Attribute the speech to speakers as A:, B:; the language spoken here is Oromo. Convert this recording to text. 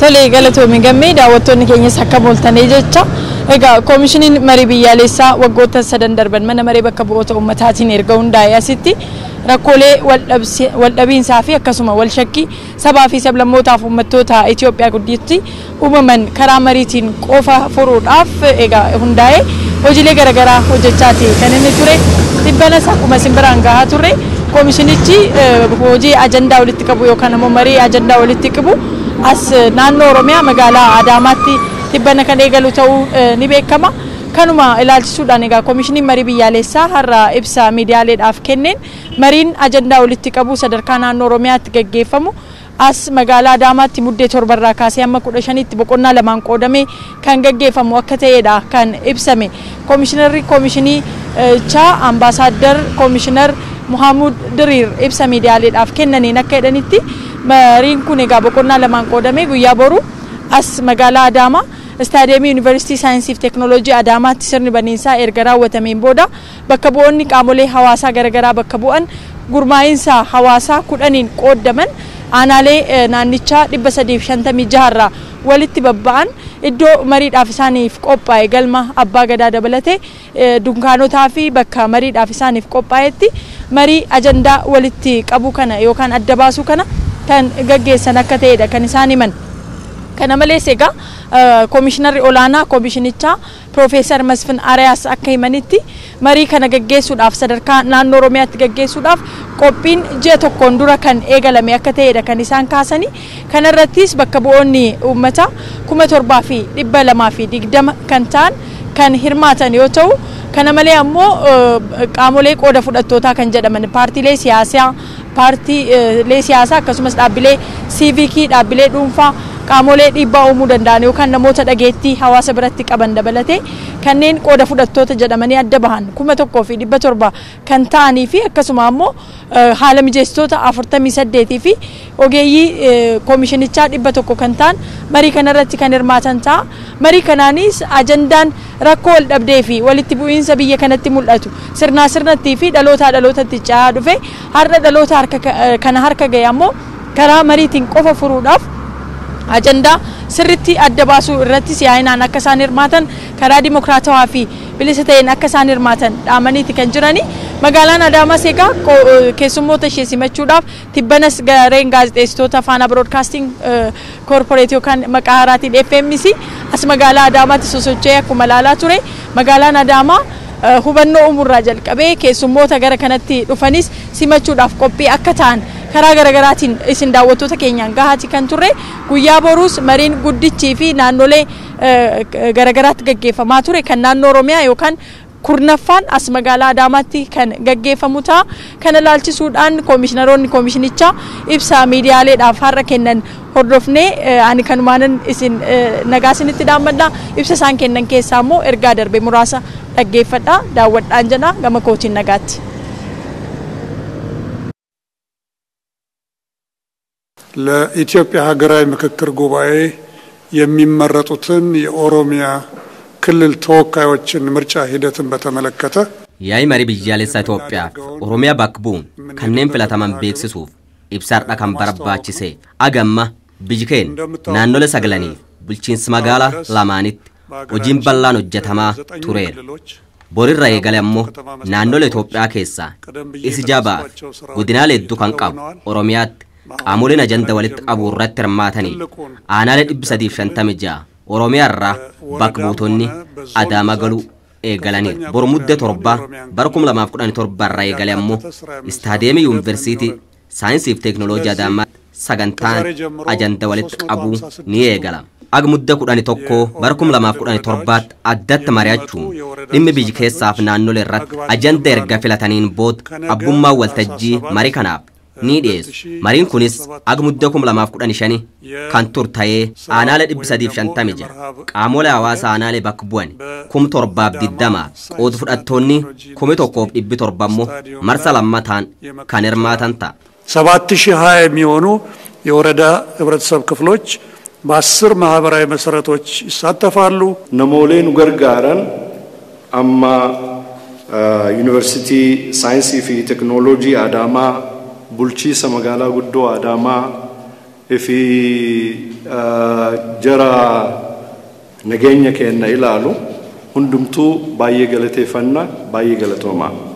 A: Tolee, galatoomii gammee. Daawwattoonni keenyas akka mooltanii jecha. Egaa koomishiniin marii biyyaalessaa waggoota sadan darban mana maree bakka bu'oota uummataatiin erga hundaa'e asitti rakkoolee waldhabiinsaa fi akkasuma wal shakkii sabaa fi sablammootaaf uummattoota Itoophiyaa gidduutti uumaman karaa mariitiin qofa furuudhaaf egaa hundaa'e hojiilee garaagaraa hojjechaati kan inni ture. Dhibbanas akkuma isin biraan gahaa turre, koomishinichi hojii ajandaa walitti qabu yookaan immoo marii ajandaa walitti qabu as naannoo Oromiyaa magaalaa Adaamaatti dhibbana kan eegalu ta'uu ni beekama. Kanuma ilaalchisuudhaan egaa koomishiniin marii biyyaalessaa har'a ibsa miidiyaaleedhaaf kenneen, mariin ajandaa walitti qabu sadarkaa naannoo Oromiyaatti gaggeeffamu as magaalaa Adaamaatti Muddee 7rraa kaasee hamma 15tti boqonnaa lamaan qoodamee kan gaggeeffamu akka ta'edha kan ibsame. Koomishinarri koomishinichaa Ambaasaaddar Koomishinar Muhammud Diriir ibsa miidiyaaleedhaaf kennaniin akka jedhanitti, mariin kun egaa boqonnaa lamaan qoodamee guyyaa boru as magaalaa Adaamaa istaadiyeemii Yuunivarsiitii Saayinsii fi Teekinooloojii Adaamaatti sirni baniinsaa erga raawwatameen booda, bakka bu'oonni qaamolee hawaasaa garaagaraa bakka bu'an gurmaa'insa hawaasaa 10n qoodaman aanaalee naannichaa 356 irraa walitti babba'an iddoo mariidhaaf isaaniif qophaa'e, galma abbaa gadaa dabalatee dunkaanotaa fi bakka mariidhaaf isaaniif qophaa'etti marii ajandaa walitti qabu kana yookaan adda baasuu kana kan gaggeessan akka ta'edha kan isaan himan. Kana malees egaa koomishinarri olaanaa koomishinichaa Piroofeesar Masfin Ariyaas akka himanitti, marii kana gaggeessuudhaaf, sadarkaa naannoo Oromiyaatti gaggeessuudhaaf qophiin ji'a tokkoon dura kan eegalame akka ta'edha kan isaan kaasanii. Kanarrattis bakka bu'oonni uummataa 7220 kan ta'an kan hirmaatan yoo ta'u, kana malee ammoo qaamolee qooda fudhattootaa kan jedhaman paartiilee siyaasaa, akkasumas dhaabbilee siivikii, dhaabbilee dhuunfaa, qaamolee dhiibbaa uumuu danda'an yookaan namoota dhageettii hawaasa biratti qaban dabalatee kanneen qooda fudhattoota jedhamanii adda bahan 1700 kan ta'anii fi akkasuma ammoo haala mijeessitoota 48 fi ogeeyyii koomishinichaa 100 kan ta'an marii kanarratti kan hirmaatan ta'a. Marii kanaanis ajandaan rakkoo wal dhabdee fi walitti bu'iinsa biyya kanatti mul'atu sirnaa sirnattii fi dhalootaa dhalootatti ce'aa dhufe har'a dhaloota harka kana harka ga'e ammoo karaa mariitiin qofa furuudhaaf ajandaa sirritti adda baasuu irratti si'aayinaan akka isaan hirmaatan, karaa dimokiraatawaa fi bilisa ta'een akka isaan hirmaatan dhaamaniiti kan jirani. Magaalaan Adaamaas egaa keessummoota ishee simachuudhaaf tibbanas gareen gaazexeessitoota Faanaa Broadcasting Corporate yookaan maqaa haaraatiin FMC as magaalaa Adaamaatti sosocho'ee akkuma ilaalaa ture, magaalaan Adaamaa hubannoo uumurraa jalqabee keessummoota gara kanatti dhufanis simachuudhaaf qophii akka ta'an karaa garaagaraatiin isin daawwattoota keenyaan gahaati kan turre. Guyyaa boruus mariin guddichii fi naannolee garaagaraatti gaggeeffamaa ture kan naannoo Oromiyaa yookaan 10ffaan as magaalaa Adaamaatti kan gaggeeffamu ta'a. Kana ilaalchisuudhaan koomishinaroonni koomishinichaa ibsa miidiyaaleedhaaf har'a kennan hordofnee ani kanumaanan isin nagaa isinitti dhaammadha. Ibsa isaan kennan keessaa immoo ergaa darbe muraasa dhaggeeffadha, daawwadhaan jedha. Gama kootiin nagaatti.
B: ለኢትዮጵያ ሀገራዊ ምክክር ጉባኤ የሚመረጡትን የኦሮሚያ ክልል ተወካዮችን ምርጫ ሂደትን በተመለከተ
C: Yaa'ii marii biyyaalessaa Itoophiyaaf Oromiyaa bakka bu'uun kanneen filataman beeksisuuf ibsa har'a kan barbaachise, agamma biyyi keenya naannolee sagalaniif bulchiinsa magaalaa lamaanitti hojiin bal'aan hojjetamaa tureera. Borirra eegale ammoo naannolee Itoophiyaa keessaa isi jabaa fi godinaalee hedduu kan qabu Oromiyaatti qaamoleen ajanda walitti qabu irratti hirmaatanii aanaalee 356 Oromiyaa irraa bakka buutonni Adaama galuu eegalaniiru. Boru Muddee 7 bara 2017 irraa eegale ammoo istaadiyeemii Yuunivarsiitii Saayinsii fi Teekinooloojii Adaamaa sagantaan ajanda walitti qabuu ni eegala. Aga Mudda 11 bara 2017tti addatti mari'achuun dhimmi biyyi keessaaf naannolee irratti ajanda erga filataniin booda abbummaan waltajjii marii kanaaf ni dhiyeessu. Mariin kunis aga Mudda 2015 kan tur ta'ee aanaalee 356 qaamolee hawaasaa aanaalee bakka bu'an 7020 qooda fudhattoonni 1700 immoo marsa lammataan kan hirmaatan ta'a.
B: 7020 የሚሆኑ የወረዳ ህብረተሰብ ክፍሎች በ10 ማህበራዊ መሰረቶች ይሳተፋሉ።
D: Namoolee nu gargaaran amma Yuunivarsiitii Saayinsii fi Teknooloojii Adaamaa, bulchiisa magaalaa guddoo Adaamaa, Fi jara nageenya keenya ilaalu hundumtuu baay'ee galateeffanna, baay'ee galatoomaa.